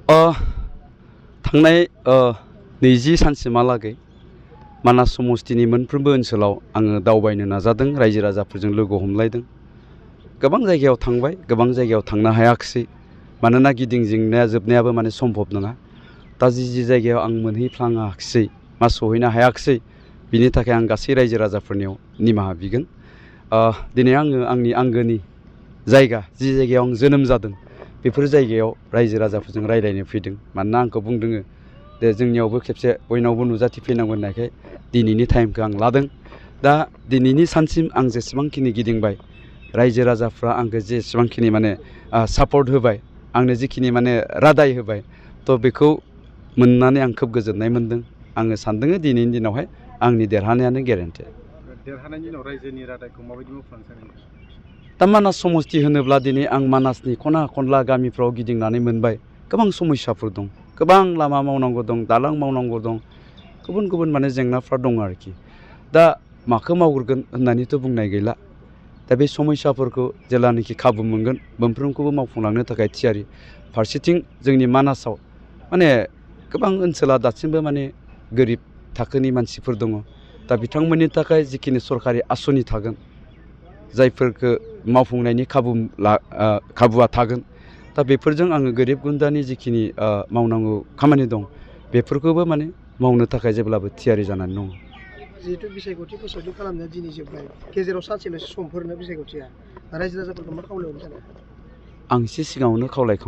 थांनाय 20 सानसिमहालागै मानास समस्तिनि मोनफ्रोमबो ओनसोलाव आङो दावबायनो नाजादों, रायजो राजाफोरजों लोगो हमलायदों। गोबां जायगायाव थांबाय, गोबां जायगायाव थांनो हायाखिसै, मानोना गिदिंजोबनाया जोबनायाबो माने सम्भब नङा। दा जि जायगायाव आं मोनहैफ्लाङाखिसै मा सहैनो हायाखिसै, बिनि थाखाय आं गासै रायजो राजाफोरनियाव निमाहा बिगोन। दिनै आङो आंनि आंगोनि जायगा, जि जायगायाव आं जोनोम जादों, बेफोर जायगायाव रायजो राजाफोरजों रायज्लायनो फैदों। मानोना आंखौ बुंदों दे जोंनियावबो खेबसे बयनावबो नुजाथिफैनांगौ होननायखाय दिनैनि टाइमखौ आं लादों। दा दिनैनि सानसिम आं जेसेबांखिनि गिदिंबाय, रायजो राजाफ्रा आंखौ जेसेबांखिनि माने सापर्ट होबाय, आंनो जिखिनि माने रादाय होबाय, थ' बेखौ मोननानै आं खोब गोजोननाय मोन्दों। आङो सानदों दिनैनि दिनावहाय आंनि देरहानायानो गेरेन्टि। देरहानायनि उनाव रायजोनि रादायखौ माबायदि मावफुंलांनो सानो? दा मानास समस्ति होनोब्ला दिनै आं मानासनि खना खनला गामिफ्राव गिदिंनानै मोनबाय। गोबां समस्याफोर दं, गोबां लामा मावनांगौ दं, दालां मावनांगौ दं, गुबुन गुबुन माने जेंनाफ्रा दं आरोखि। दा माखौ मावग्रोगोन होननानैथ' बुंनाय गैला। दा बे समस्याफोरखौ जेब्लानाखि खाबु मोनगोन, मोनफ्रोमखौबो मावफुंलांनो थाखाय थियारि। फारसेथिं जोंनि मानासाव माने गोबां ओनसोला दासिमबो माने गोरिब थाखोनि मानसिफोर दङ। दा बिथांमोननि थाखाय जिखिनि सरकारि आसनि थागोन, जायफोरखौ मावफुंनायनि खाबुआ थागोन, दा बेफोरजों आङो गोरिब गुन्द्रानि जिखिनि मावनांगौ खामानि दं, बेफोरखौबो माने मावनो थाखाय जेब्लाबो थियारि जानानै दङ। जिहेतु बिसायख'थि फोसावथि खालामनाया दिनै जोब्बाय, गेजेराव सानसेल'सो समफोरनो बिसायख'थिया, रायजो राजाफोरखौ मा खावलायहरनो सानो? आं एसे सिगाङावनो खावलायखांबाय।